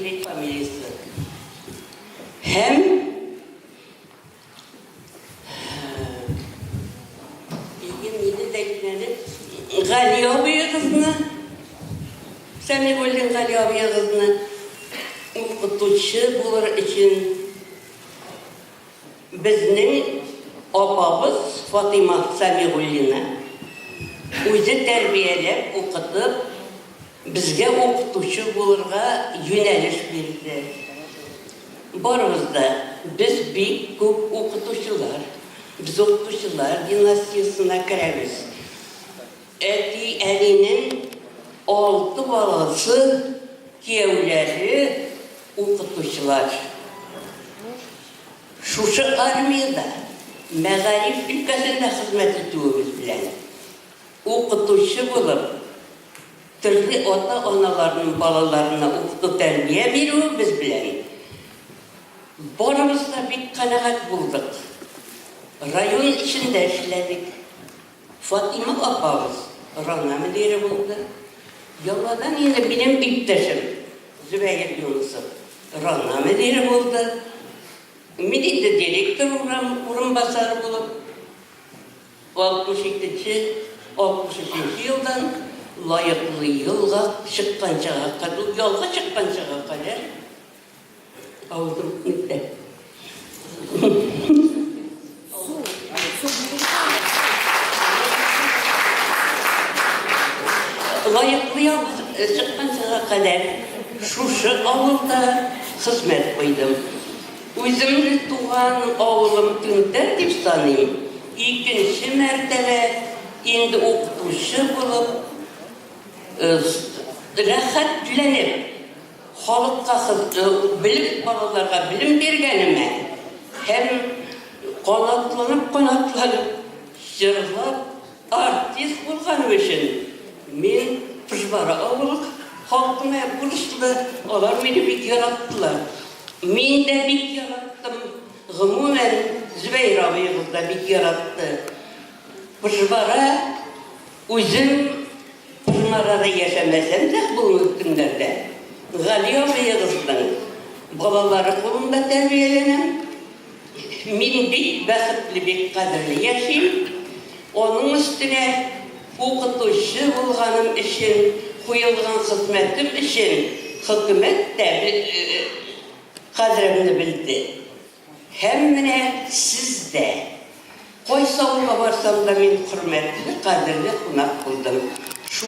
еврей фамилиясе. Һәм мине дә әйтмәде. Гали абыегызны, Сәмигуллин Гали абыегызны укытучы булыр өчен безнең апабыз Фатыйма Сәмигуллина үзе тәрбияләп, укытып, безгә укытучы булырга юнәлеш бирде. Барыбыз да, без бик күп укытучылар, без укытучылар династиясенә керәбез. Әти-әнинең алты баласы, кияүләре укытучылар. Шушы армиядә мәгариф өлкәсендә хезмәт итүебез белән, укытучы булып, төрле ата-аналарның балаларына укыту-тәрбия бирүебез белән барыбыз да бик канәгать булдык. Район эчендә эшләдек. Фатыйма апабыз РОНА мөдире булды. Яңадан инде минем иптәшем Зөбәер Юнысов РОНА мөдире булды. Мин инде директор урынбасары булып 62 нче, 63 нче елдан лаеклы елга чыкканчага кадәр, ялга чыкканчага кадәр Авызым нитә. Лаеклы ялга чыкканчага кадәр шушы авылда хезмәт куйдым. Үземне туган авылым Түнтәр дип саныйм. Икенче мәртәбә инде укытучы булып, рәхәтләнеп Халыкка белем, балаларга белем биргәнемә һәм канатланып-канатланып җырлап артист булганым өчен мин Пыжбара авылы халкына бурычлы, алар мине бик яраттылар. Мин дә бик яраттым, гомумән, Зөбәер абыебыз да бик яратты. Пыжбара үзем Курмарада яшәмәсәм дә, бүгенге көннәрдә Гали абыегызның балалары кулында тәрбияләнәм. Мин бик бәхетле, бик кадерле яшим. Аның өстенә укытучы булганым өчен, куелган хезмәтем өчен хөкүмәт тә кадеремне белде. Һәм менә сез дә. Кайсы авылга барсам да, мин хөрмәтле, кадерле кунак булдым.